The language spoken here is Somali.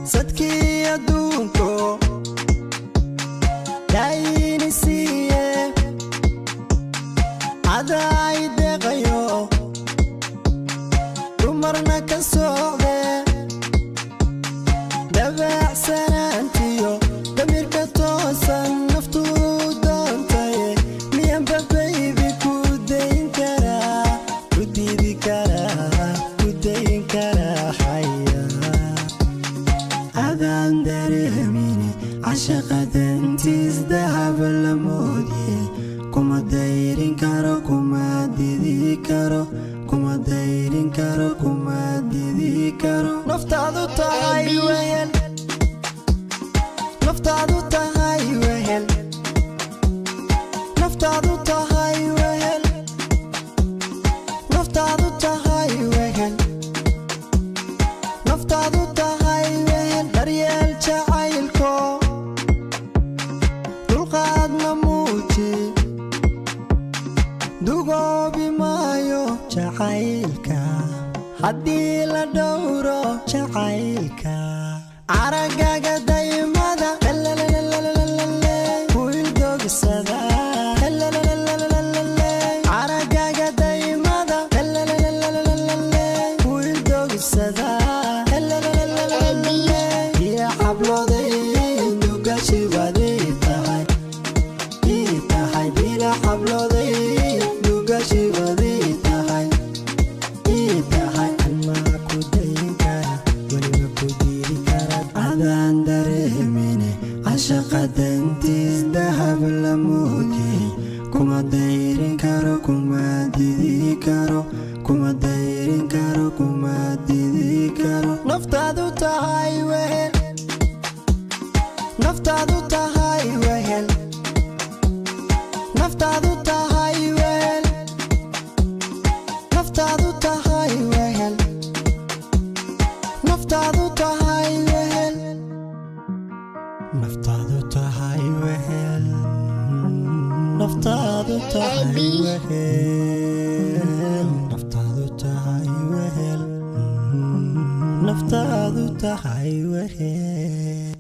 Sadkii adduunko daayini siiye, adaa i deeqayo, dumarna ka socde. Dabacsanaantiyo damirka toosan naftu doontaye, miyanba baby ku dayn karaa, ku diidi karaa, ku dayn karaa xaya? Adaan dareemine cashaqa dantiis dahab la moodye, kuma dayrin karo, kuma didi karo, kuma dayrin karo, kuma didi karo. Naftaadu tahay wehel, naftaadu tahay wehel, naftaadu tahay wehel, naftaadu tahay wehel, naftaadu tahay wehel. Daryeel jacaylko dulqaadna muuji, dugoobi maayo jacaylka haddii la dhowro jacaylka. Aragaga daymada kuildogsada, aragaga daymada kuildogsada. Iyo xablooday dugashibaday tahay ii tahay, bila xablooday dugashibaday tahay ii tahay. Anmaa ku dayn kara, weliba ku diidi kara? Adaan dareemine cashaqa dantiis dahab la moodye, kuma dayrin karo, kuma didi karo, kuma dayrin karo, kuma didi karo. Naftaadu tahay wehel, naftaadu tahay wehel, naftaadu tahay wehel, naftaadu tahay wehel, naftaadu tahay wehel, naftaadu tahay wehel, naftaadu tahay wehel, naftaadu tahay wehel, naftaadu tahay wehel.